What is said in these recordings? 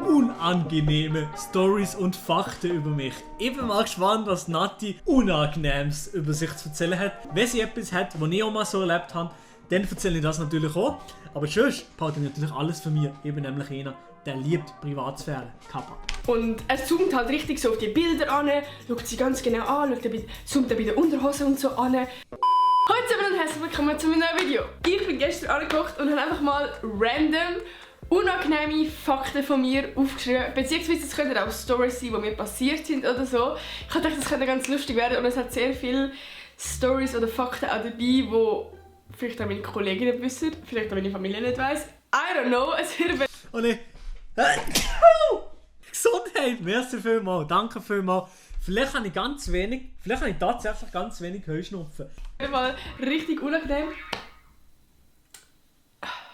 unangenehme Stories und Fakten über mich. Ich bin mal gespannt, was Nati Unangenehmes über sich zu erzählen hat. Wenn sie etwas hat, was ich auch mal so erlebt habe, dann erzähle ich das natürlich auch. Aber sonst behalte ich natürlich alles von mir. Ich bin nämlich einer, der liebt Privatsphäre. Kappa. Und er zoomt halt richtig so auf die Bilder an, schaut sie ganz genau an, zoomt dann bei der Unterhose und so an. Heute zusammen und herzlich willkommen zu meinem neuen Video. Ich bin gestern angekocht und habe einfach mal random unangenehme Fakten von mir aufgeschrieben. Beziehungsweise es könnten auch Stories sein, die mir passiert sind oder so. Ich dachte, das könnte ganz lustig werden und es hat sehr viele Stories oder Fakten auch dabei, die vielleicht auch meine Kolleginnen wissen, vielleicht auch meine Familie nicht weiss. I don't know, es wird... Oh ne. Gesundheit! Merci vielmals, danke vielmals. Vielleicht habe ich tatsächlich ganz wenig Heuschnupfen. Mal richtig unangenehm.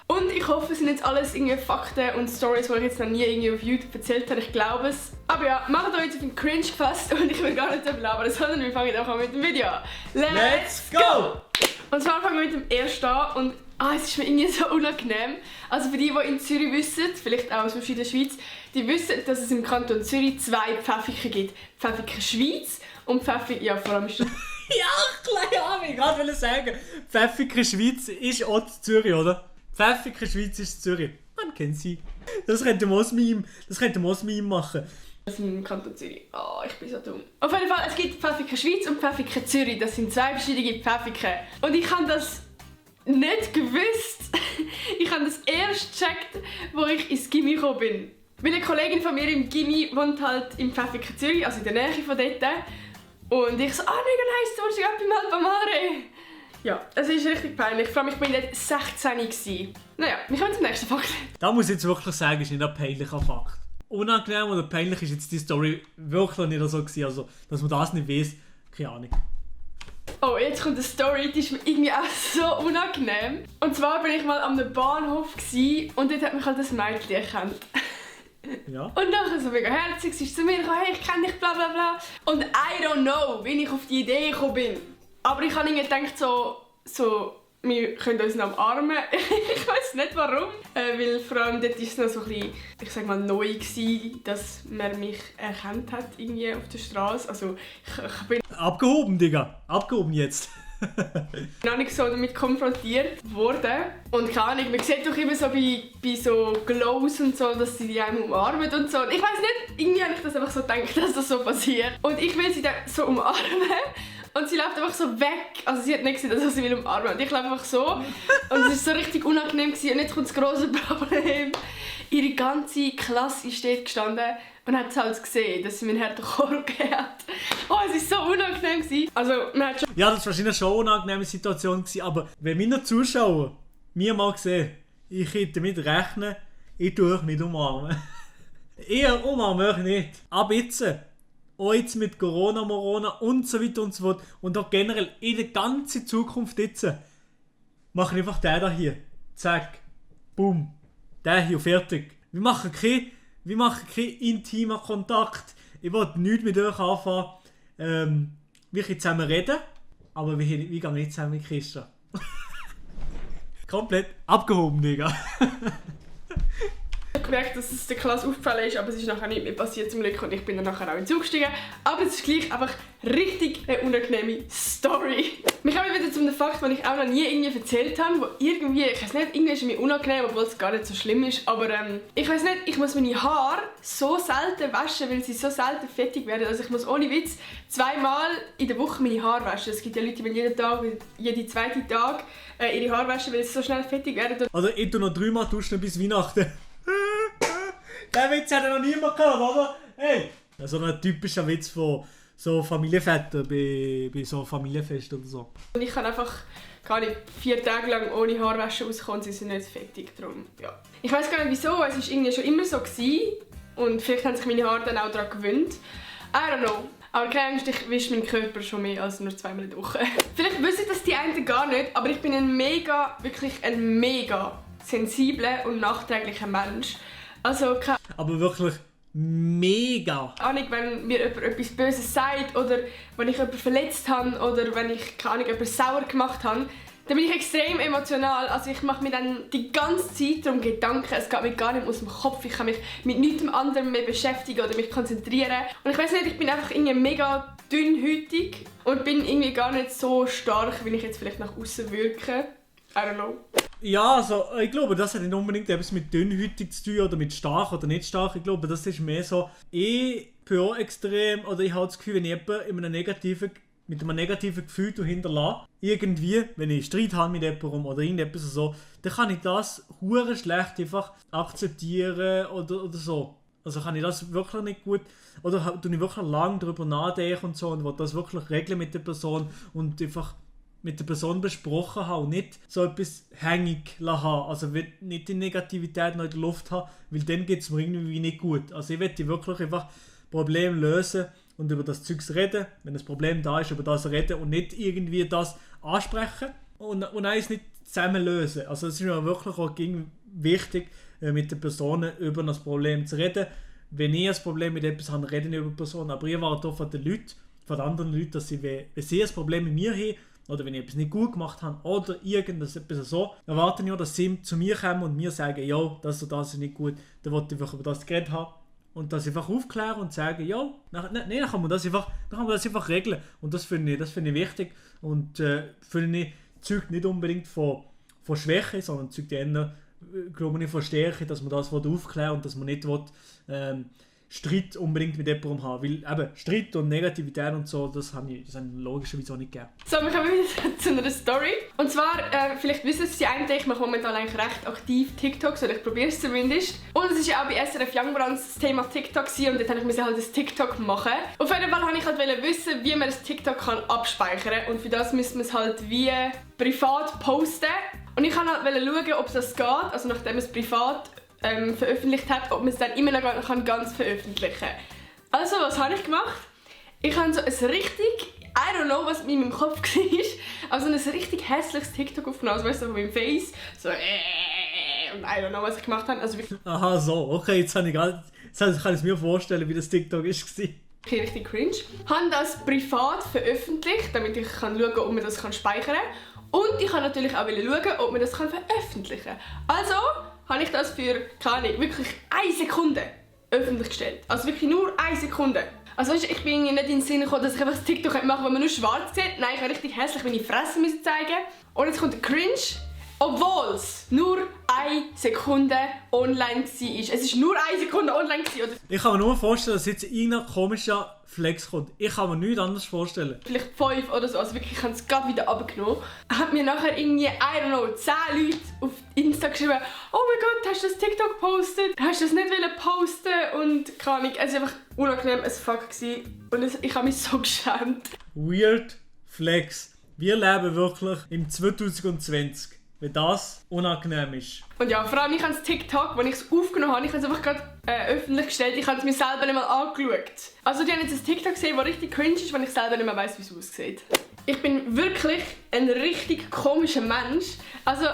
Und ich hoffe, es sind jetzt alles irgendwie Fakten und Stories, die ich jetzt noch nie irgendwie auf YouTube erzählt habe. Ich glaube es. Aber ja, macht euch jetzt auf den Cringe gefasst und ich will gar nicht labern, sondern wir fangen einfach mit dem Video an. Let's go! Und zwar fangen wir mit dem ersten an und es ist mir irgendwie so unangenehm. Also für die in Zürich wissen, vielleicht auch sonst in der Schweiz, die wissen, dass es im Kanton Zürich zwei Pfäffiken gibt. Pfäffiken Schweiz und Pfäffiken, ja vor allem Ja, klar, ich gerade sagen. Pfäffiken Schweiz ist auch Zürich, oder? Pfäffiken Schweiz ist Zürich. Man kennt sie. Das könnte man aus Meme machen. Das ist im Kanton Zürich. Oh, ich bin so dumm. Auf jeden Fall, es gibt Pfäffiken Schweiz und Pfäffiken Zürich. Das sind zwei verschiedene Pfäffiken. Und ich habe das nicht gewusst. Ich habe das erst gecheckt, als ich ins Gymi gekommen bin. Weil eine Kollegin von mir im Gymi wohnt halt im Pfäffiken Zürich, also in der Nähe von dort. Und ich so, mega nice, du warst ja beim Alpamare. Ja, es ist richtig peinlich. Vor allem, ich war dort 16 gewesen. Naja, wir kommen zum nächsten Fakt. Da muss ich jetzt wirklich sagen, ist nicht ein peinlicher Fakt. Unangenehm oder peinlich ist jetzt die Story wirklich nicht so gewesen. Also, dass man das nicht weiss, keine Ahnung. Oh, jetzt kommt eine Story, die ist mir irgendwie auch so unangenehm. Und zwar bin ich mal am Bahnhof gewesen, und dort hat mich halt das Mädchen erkannt. Ja. Und nachher so mega herzig, sie ist zu mir gekommen, hey, ich kenne dich, bla bla bla. Und I don't know, wie ich auf die Idee gekommen bin. Aber ich habe irgendwie gedacht, so, wir können uns noch umarmen. Ich weiß nicht warum. Weil vor allem dort war es noch so ein bisschen, ich sag mal, neu gewesen, dass man mich erkannt hat irgendwie auf der Straße. Also ich bin... Abgehoben, Digga. Abgehoben jetzt. noch nicht so damit konfrontiert worden. Und keine Ahnung, man sieht doch immer so bei so Glows und so, dass sie die einem umarmen und so. Und ich weiß nicht, irgendwie habe ich das einfach so gedacht, dass das so passiert. Und ich will sie dann so umarmen. Und sie läuft einfach so weg. Also sie hat nicht gesehen, dass sie will umarmen. Und ich laufe einfach so. Und es war so richtig unangenehm. Und jetzt kommt das grosse Problem. Ihre ganze Klasse ist dort gestanden und hat es halt gesehen, dass sie mir einen Chor gegeben hat. Oh, es war so unangenehm. Also, man hat schon... Ja, das war wahrscheinlich schon eine unangenehme Situation gewesen, aber wenn meine Zuschauer mir mal sehen, ich hätte damit rechnen, ich tue euch nicht umarmen. Ich umarme euch nicht. Aber jetzt... Auch jetzt mit Corona, Morona und so weiter und so fort. Und auch generell in der ganzen Zukunft jetzt mache ich einfach den hier. Zack. Boom. Der hier, fertig. Wir machen keinen intimen Kontakt. Ich will nichts mit euch anfangen. Wir können zusammen reden, aber wir gehen nicht zusammen in die Kiste. Komplett abgehoben, Digga. Ich habe gemerkt, dass es der Klasse aufgefallen ist, aber es ist nachher nicht mehr passiert zum Glück und ich bin dann nachher auch in den Zug gestiegen. Aber es ist gleich einfach richtig eine unangenehme Story. Wir kommen wieder zu einem Fakt, den ich auch noch nie irgendwie erzählt habe, wo irgendwie, ich weiß nicht, irgendwie ist es mir unangenehm, obwohl es gar nicht so schlimm ist, aber ich weiß nicht, ich muss meine Haare so selten waschen, weil sie so selten fettig werden. Also ich muss ohne Witz 2-mal in der Woche meine Haare waschen. Es gibt ja Leute, die jeden Tag, jeden zweiten Tag ihre Haare waschen, weil sie so schnell fettig werden. Also ich tue noch 3-mal duschen bis Weihnachten. Den Witz hat noch niemand gehört, oder? Hey! So ein typischer Witz von so Familienvätern bei so Familienfesten oder so. Und ich kann einfach gar nicht 4 Tage lang ohne Haarwäsche auskommen, sie sind nicht fettig, darum, ja. Ich weiß gar nicht wieso, es war irgendwie schon immer so gewesen. Und vielleicht haben sich meine Haare dann auch daran gewöhnt. I don't know. Aber keine Angst, ich wische meinen Körper schon mehr als nur 2-mal in der Woche. Vielleicht wissen das die einen gar nicht, aber ich bin wirklich ein mega sensibler und nachträglicher Mensch. Also, aber wirklich mega. Ahnung, wenn mir jemand etwas Böses sagt oder wenn ich jemanden verletzt habe oder wenn ich keine Ahnung, jemanden sauer gemacht habe, dann bin ich extrem emotional. Also ich mache mir dann die ganze Zeit darum Gedanken, es geht mir gar nicht aus dem Kopf. Ich kann mich mit nichts anderem mehr beschäftigen oder mich konzentrieren. Und ich weiß nicht, ich bin einfach irgendwie mega dünnhütig und bin irgendwie gar nicht so stark, wie ich jetzt vielleicht nach außen wirke. I don't know. Ja, also ich glaube, das hat nicht unbedingt etwas mit dünnhütig zu tun oder mit stark oder nicht stark. Ich glaube, das ist mehr so, ich bin auch extrem, oder ich habe das Gefühl, wenn ich jemanden mit einem negativen Gefühl hinterlasse, irgendwie, wenn ich Streit habe mit jemandem oder irgendetwas so, dann kann ich das hure schlecht einfach akzeptieren oder so. Also kann ich das wirklich nicht gut, oder tue ich wirklich lange darüber nachdenken und so und will das wirklich regeln mit der Person und einfach mit der Person besprochen haben und nicht so etwas hängig haben, also nicht die Negativität noch in der Luft haben, weil dann geht es mir irgendwie nicht gut. Also ich möchte wirklich einfach Probleme lösen und über das Zeugs reden, wenn das Problem da ist, über das reden und nicht irgendwie das ansprechen und eins nicht zusammen lösen. Also es ist mir wirklich auch wichtig, mit den Personen über das Problem zu reden. Wenn ich ein Problem mit etwas habe, rede ich über die Person, aber ich erwarte auch von den anderen Leuten, dass sie, wenn sie ein Problem mit mir haben, oder wenn ich etwas nicht gut gemacht habe, oder irgendetwas so, erwarte ich auch, dass sie zu mir kommen und mir sagen, ja, das und das ist nicht gut, dann wollte ich einfach über das geredet haben. Und das einfach aufklären und sagen, ja, dann kann man das einfach regeln. Und das finde ich wichtig. Und finde ich, zeugt nicht unbedingt von Schwäche, sondern zeugt eher, glaube ich, von Stärke, dass man das aufklären und dass man nicht Streit unbedingt mit jemandem haben. Weil eben Streit und Negativität und so, das habe ich logischerweise auch nicht gegeben. So, wir kommen wieder zu einer Story. Und zwar, vielleicht wissen Sie eigentlich, ich mache momentan eigentlich recht aktiv TikToks, oder ich probiere es zumindest. Und es war ja auch bei SRF Youngbrands das Thema TikTok und dort musste ich halt ein TikTok machen. Auf jeden Fall wollte ich halt wissen, wie man das TikTok abspeichern kann. Und für das müssen wir es halt wie privat posten. Und ich wollte halt schauen, ob das geht, also nachdem es privat veröffentlicht hat, ob man es dann immer noch ganz veröffentlichen kann. Also, was habe ich gemacht? Ich habe so ein richtig, I don't know, was in meinem Kopf war, also ein richtig hässliches TikTok aufgenommen, also weißt du, von meinem Face, so und I don't know, was ich gemacht habe. Also wirklich. Aha, so, okay, jetzt kann ich es mir vorstellen, wie das TikTok war. Richtig cringe. Ich habe das privat veröffentlicht, damit ich schauen kann, ob man das speichern kann. Und ich kann natürlich auch schauen, ob man das veröffentlichen kann. Also habe ich das für, keine Ahnung, wirklich 1 Sekunde öffentlich gestellt. Also wirklich nur 1 Sekunde. Also weißt du, ich bin nicht in den Sinn gekommen, dass ich einfach das TikTok machen kann, wo man nur schwarz sieht. Nein, ich habe richtig hässlich meine Fresse zeigen. Und jetzt kommt der Cringe, obwohl es nur 1 Sekunde online war. Es war nur 1 Sekunde online. Oder? Ich kann mir nur vorstellen, dass jetzt irgendein komischer Flex kommt. Ich kann mir nichts anderes vorstellen. Vielleicht 5 oder so, also wirklich, ich habe es gerade wieder runtergenommen. Hat mir nachher irgendwie, I don't know, 10 Leute auf Insta geschrieben, oh mein Gott, hast du das TikTok gepostet? Hast du das nicht posten? Und keine Ahnung, es war einfach unangenehm as fuck gewesen. Und ich habe mich so geschämt. Weird Flex. Wir leben wirklich im 2020. Wenn das unangenehm ist. Und ja, vor allem ich habe das TikTok, als ich es aufgenommen habe, ich habe es einfach gerade öffentlich gestellt, ich habe es mir selber nicht mal angeschaut. Also die haben jetzt ein TikTok gesehen, das richtig cringe ist, wenn ich selber nicht mehr weiss, wie es aussieht. Ich bin wirklich ein richtig komischer Mensch. Also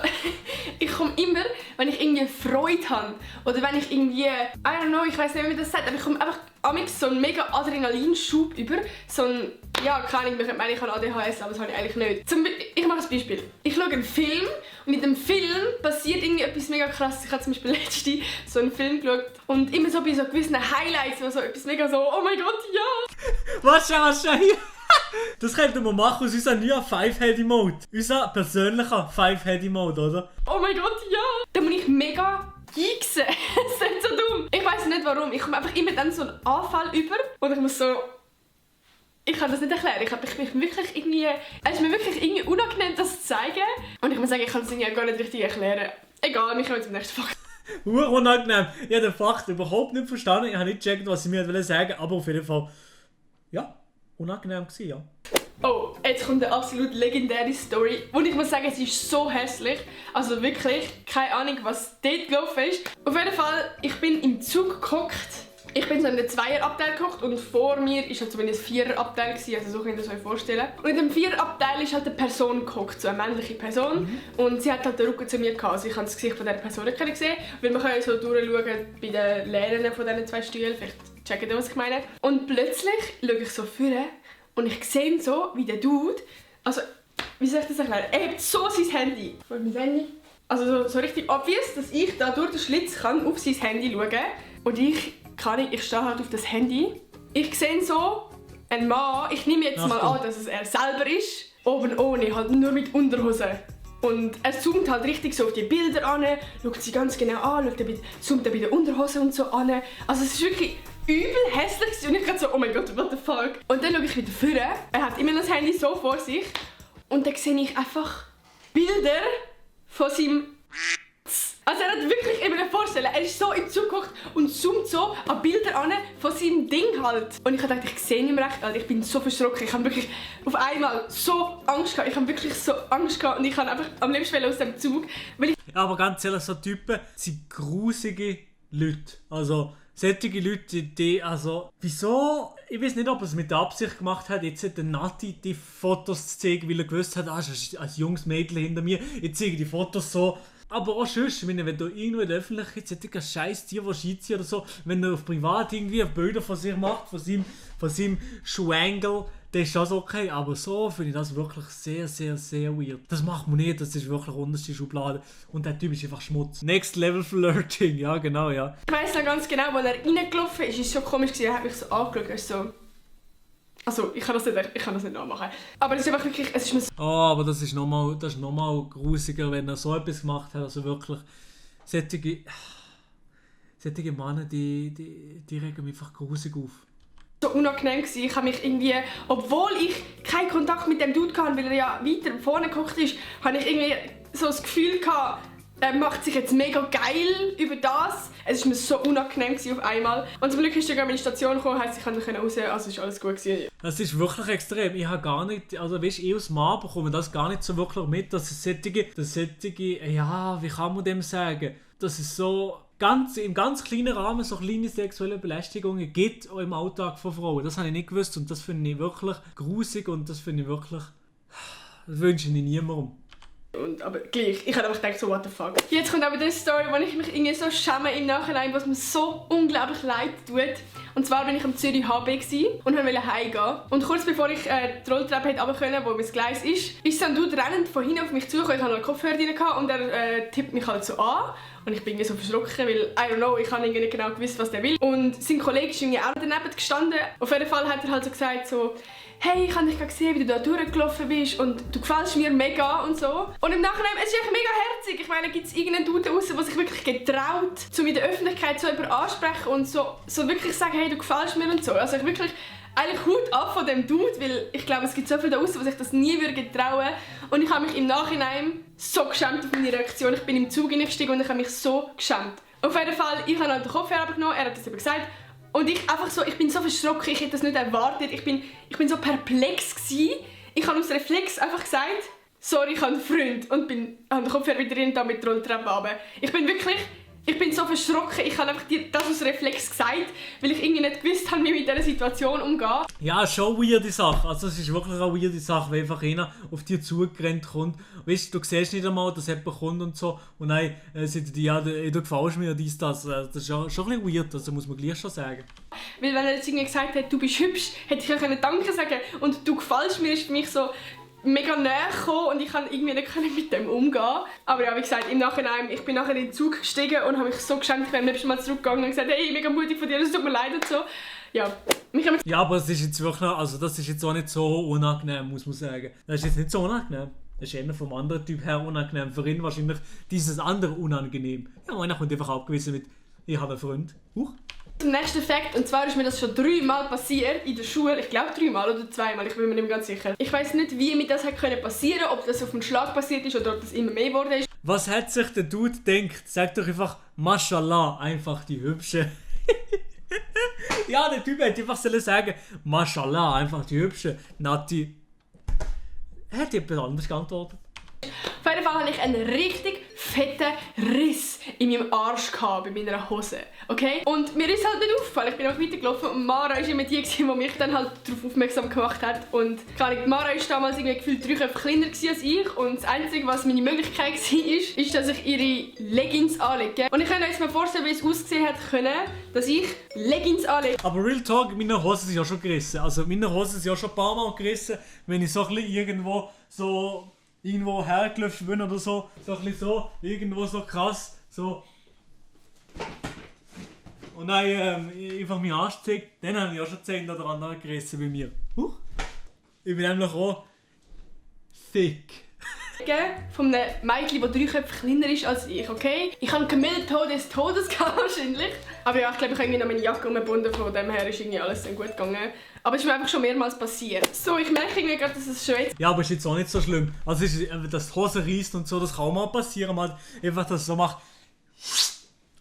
ich komme immer, wenn ich irgendwie Freude habe oder wenn ich irgendwie, I don't know, ich weiss nicht, wie man das sagt, aber ich komme einfach so einen mega Adrenalinschub über. So ein, ja, keine Ahnung, ich meine, ich habe ADHS, aber das habe ich eigentlich nicht. Ich mache ein Beispiel. Ich schaue einen Film und in dem Film passiert irgendwie etwas mega krasses. Ich habe zum Beispiel letztens so einen Film geschaut und immer so bei so gewissen Highlights, wo so etwas mega so, oh mein Gott, ja! Was schon hier? Das könnten wir machen aus unserem neuen 5-Heady-Mode. Unser persönlicher 5-Heady-Mode, oder? Oh mein Gott, ja! Da muss ich mega geeksen. Das ist nicht so dumm. Ich weiss nicht warum. Ich komme einfach immer dann so einen Anfall über und ich muss so... Ich kann das nicht erklären. Ich bin wirklich irgendwie... Es ist mir wirklich irgendwie unangenehm, das zu zeigen. Und ich muss sagen, ich kann es irgendwie gar nicht richtig erklären. Egal, wir kommen zum nächsten Fakt. Unangenehm. Ich habe den Fakt überhaupt nicht verstanden. Ich habe nicht gecheckt, was sie mir sagen wollten. Aber auf jeden Fall... Ja, unangenehm gewesen, ja. Oh, jetzt kommt eine absolut legendäre Story. Und ich muss sagen, es ist so hässlich. Also wirklich, keine Ahnung, was dort gelaufen ist. Auf jeden Fall, ich bin im Zug gehockt. Ich bin so in einem Zweierabteil gehockt und vor mir war halt zumindest ein Viererabteil, also so könnt ihr es euch vorstellen. Und in dem Viererabteil ist halt eine Person gehockt, so eine männliche Person. Und sie hat halt den Rücken zu mir gehabt, also ich habe das Gesicht von dieser Person nicht gesehen. Weil man kann ja so durchschauen bei den Lehrern von diesen 2 Stühlen, vielleicht checkt ihr, was ich meine. Und plötzlich schaue ich so vorne und ich sehe so, wie der Dude, also wie soll ich das erklären? Er hebt so sein Handy. Mein Handy. Also so richtig obvious, dass ich da durch den Schlitz kann auf sein Handy schauen kann. Und ich stehe halt auf das Handy. Ich sehe so einen Mann, ich nehme jetzt mal an, dass es er selber ist. Oben ohne, halt nur mit Unterhose. Und er zoomt halt richtig so auf die Bilder an, schaut sie ganz genau an, zoomt er bei der Unterhose und so an. Also es ist wirklich übel hässlich und ich gerade so, oh mein Gott, what the fuck. Und dann schaue ich wieder vor, er hat immer das Handy so vor sich und dann sehe ich einfach Bilder von seinem Also er hat wirklich, ich mir vorstellen, er ist so im Zug gehockt und zoomt so an Bilder an von seinem Ding halt. Und ich habe gedacht, ich sehe nicht mehr recht, Alter. Ich bin so verschrocken. Ich habe wirklich auf einmal so Angst gehabt. Ich habe wirklich so Angst gehabt und ich habe einfach am liebsten aus dem Zug. Weil ja, aber ganz ehrlich, so Typen sind grusige Leute. Also solche Leute, die, also, wieso? Ich weiß nicht, ob er es mit der Absicht gemacht hat, jetzt den Nati die Fotos zu zeigen, weil er gewusst hat, es ist ein junges Mädchen hinter mir, jetzt zeige ich die Fotos so. Aber auch sonst, wenn du irgendwo in der Öffentlichkeit solche scheiß Tier, die schießt oder so, wenn er auf privat irgendwie Bilder von sich macht, von seinem Schwangel, das ist das okay. Aber so finde ich das wirklich sehr, sehr, sehr weird. Das macht man nicht, das ist wirklich unterste Schublade. Und der Typ ist einfach Schmutz. Next Level Flirting, ja genau, ja. Ich weiss noch ganz genau, als er reingelaufen ist, ist so komisch gewesen, er hat mich so angeschaut, so... Also, ich kann das nicht nachmachen. Aber es ist einfach wirklich, es ist mir so... Oh, aber das ist nochmal grusiger, wenn er so etwas gemacht hat. Also wirklich, solche Männer, die regen mich einfach grusig auf. So unangenehm gewesen. Ich habe mich irgendwie, obwohl ich keinen Kontakt mit dem Dude hatte, weil er ja weiter vorne gekocht ist, habe ich irgendwie so das Gefühl gehabt, er macht sich jetzt mega geil über das. Es war mir so unangenehm auf einmal. Und zum Glück ist er in meine Station gekommen, heisst, ich konnte raus, also ist alles gut gewesen. Das ist wirklich extrem. Ich habe gar nicht, also weißt du, ich als Mann bekomme das gar nicht so wirklich mit, dass es solche, ja, wie kann man dem sagen, dass es so im ganz kleinen Rahmen so kleine sexuelle Belästigungen gibt auch im Alltag von Frauen. Das habe ich nicht gewusst und das finde ich wirklich grusig und das finde ich wirklich, das wünsche ich niemandem. Aber gleich, ich habe einfach gedacht, so what the fuck. Jetzt kommt aber die Story, wo ich mich irgendwie so schäme im Nachhinein, was mir so unglaublich leid tut. Und zwar bin ich am Zürich HB und wollte heimgehen. Und kurz bevor ich die Rolltreppe hätte runter können, wo mein Gleis ist dann Dude rennend von hinten auf mich zugekommen. Ich hatte noch einen Kopfhörer drin und er tippt mich halt so an. Und ich bin irgendwie so verschrocken, weil, I don't know, ich habe irgendwie nicht genau gewusst, was der will. Und sein Kollege ist irgendwie auch daneben gestanden. Auf jeden Fall hat er halt so gesagt, so, hey, ich habe dich gesehen, wie du da durchgelaufen bist und du gefällst mir mega und so. Und im Nachhinein, es ist echt mega herzig. Ich meine, gibt es irgendeinen Dude draussen, der sich wirklich getraut, um in der Öffentlichkeit so jemanden ansprechen und so wirklich sagen, hey, du gefällst mir und so. Also ich wirklich eigentlich Hut ab von dem Dude, weil ich glaube, es gibt so viele da draussen, die sich das nie getrauen würden. Und ich habe mich im Nachhinein so geschämt auf meine Reaktion. Ich bin im Zug eingestiegen und ich habe mich so geschämt. Auf jeden Fall, ich habe halt den Kopfhörer genommen, er hat das eben gesagt. Und ich bin so verschrocken, ich hätte das nicht erwartet. Ich bin so perplex gewesen. Ich habe aus Reflex einfach gesagt, sorry, ich habe einen Freund. Und habe den Kopfhörer wieder rein, da mit der Rolltreppe runter. Ich bin so verschrocken, ich habe einfach das aus Reflex gesagt, weil ich irgendwie nicht gewusst habe, wie ich mit dieser Situation umgehe. Ja, schon eine weirde Sache. Also es ist wirklich eine weirde Sache, wenn einfach einer auf dich zugerannt kommt. Weißt du, siehst nicht einmal, dass jemand kommt und so. Und dann sagt er, ja, du gefällst mir, dies, das. Das ist schon ein bisschen weird, also muss man gleich schon sagen. Weil wenn er jetzt irgendwie gesagt hätte, du bist hübsch, hätte ich auch Danke sagen können. Und du gefällst mir, ist für mich so mega näher gekommen und ich kann irgendwie nicht mit dem umgehen. Aber ja, wie gesagt, im Nachhinein, ich bin nachher in den Zug gestiegen und habe mich so geschämt, ich bin am liebsten mal zurückgegangen und gesagt, hey, mega mutig von dir, es tut mir leid und so. Ja, ja, aber es ist jetzt wirklich, also das ist jetzt auch nicht so unangenehm, muss man sagen. Das ist jetzt nicht so unangenehm. Das ist eher vom anderen Typ her unangenehm. Für ihn wahrscheinlich dieses andere unangenehm. Ja, einer kommt einfach abgewiesen mit, ich habe einen Freund. Zum nächsten Fakt, und zwar ist mir das schon 3-mal passiert in der Schule. Ich glaube 3-mal oder 2-mal, ich bin mir nicht mehr ganz sicher. Ich weiss nicht, wie mir das passieren konnte, ob das auf einen Schlag passiert ist oder ob das immer mehr geworden ist. Was hat sich der Dude gedacht? Sag doch einfach, Mashallah, einfach die Hübsche. Ja, der Typ hätte einfach sagen, Mashallah, einfach die Hübsche. Nati hätte jemand anders geantwortet. Auf jeden Fall hatte ich einen richtig fetten Riss in meinem Arsch gehabt, bei meiner Hose. Okay? Und mir ist halt nicht aufgefallen. Ich bin einfach weitergelaufen und Mara war immer die, die mich dann halt darauf aufmerksam gemacht hat. Und Mara war damals irgendwie gefühlt 3 Köpfe kleiner als ich. Und das Einzige, was meine Möglichkeit war, ist, dass ich ihre Leggings anlege. Und ich kann euch mal vorstellen, wie es ausgesehen hat können, dass ich Leggings anlege. Aber Real Talk, meine Hosen sind ja schon gerissen. Also meine Hosen sind ja schon ein paar Mal gerissen, wenn ich so ein bisschen irgendwo hergelaufen bin oder so. So ein bisschen so, irgendwo so krass, so. Und dann einfach meinen Arsch gezeigt. Dann habe ich auch schon gesehen, dass der andere gerissen bei mir. Ich bin nämlich auch thick. Von einem Mädchen, das 3 Köpfe kleiner ist als ich, okay? Ich habe gemeldet des Todes wahrscheinlich. Aber ja, ich glaube, ich habe irgendwie noch meine Jacke umgebunden, von dem her ist irgendwie alles dann gut gegangen. Aber es ist mir einfach schon mehrmals passiert. So, ich merke irgendwie gerade, dass es schon jetzt... Ja, aber ist jetzt auch nicht so schlimm. Also, dass die Hose reißt und so, das kann auch mal passieren. Man einfach, dass es so macht...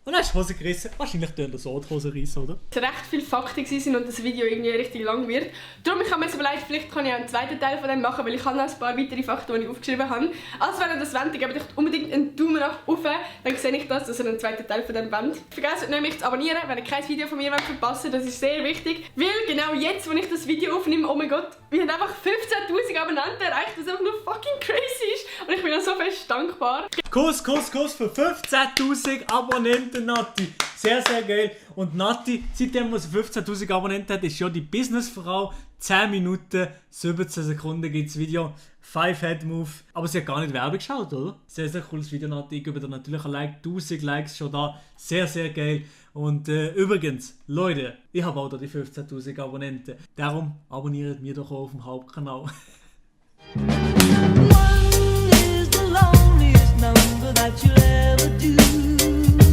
Und dann hast du die Hose gerissen. Wahrscheinlich tun das so die Hose reissen, oder? Es recht viele Fakten waren und das Video irgendwie richtig lang wird. Darum ich habe mir jetzt überlegt, vielleicht kann ich auch einen zweiten Teil von dem machen, weil ich habe noch ein paar weitere Fakten, die ich aufgeschrieben habe. Also wenn ihr das wollt, gebt euch unbedingt einen Daumen nach oben, dann sehe ich das, dass ihr einen zweiten Teil von dem wollt. Vergesst nicht, mich zu abonnieren, wenn ihr kein Video von mir verpassen wollt. Das ist sehr wichtig, weil genau jetzt, wo ich das Video aufnehme, oh mein Gott, wir haben einfach 15'000 Abonnenten erreicht, was einfach nur fucking crazy ist. Und ich bin auch so fest dankbar. Kuss für 15'000 Abonnenten, Nati. Sehr, sehr geil. Und Nati, seitdem sie 15'000 Abonnenten hat, ist ja die Businessfrau. 10 Minuten, 17 Sekunden gibt das Video. 5 Head Move. Aber sie hat gar nicht Werbung geschaut, oder? Sehr, sehr cooles Video, Nati. Ich gebe dir natürlich ein Like. 1000 Likes schon da. Sehr, sehr geil. Und übrigens, Leute, ich habe auch da die 15'000 Abonnenten. Darum abonniert mir doch auch auf dem Hauptkanal. One is the loneliest number that you'll ever do.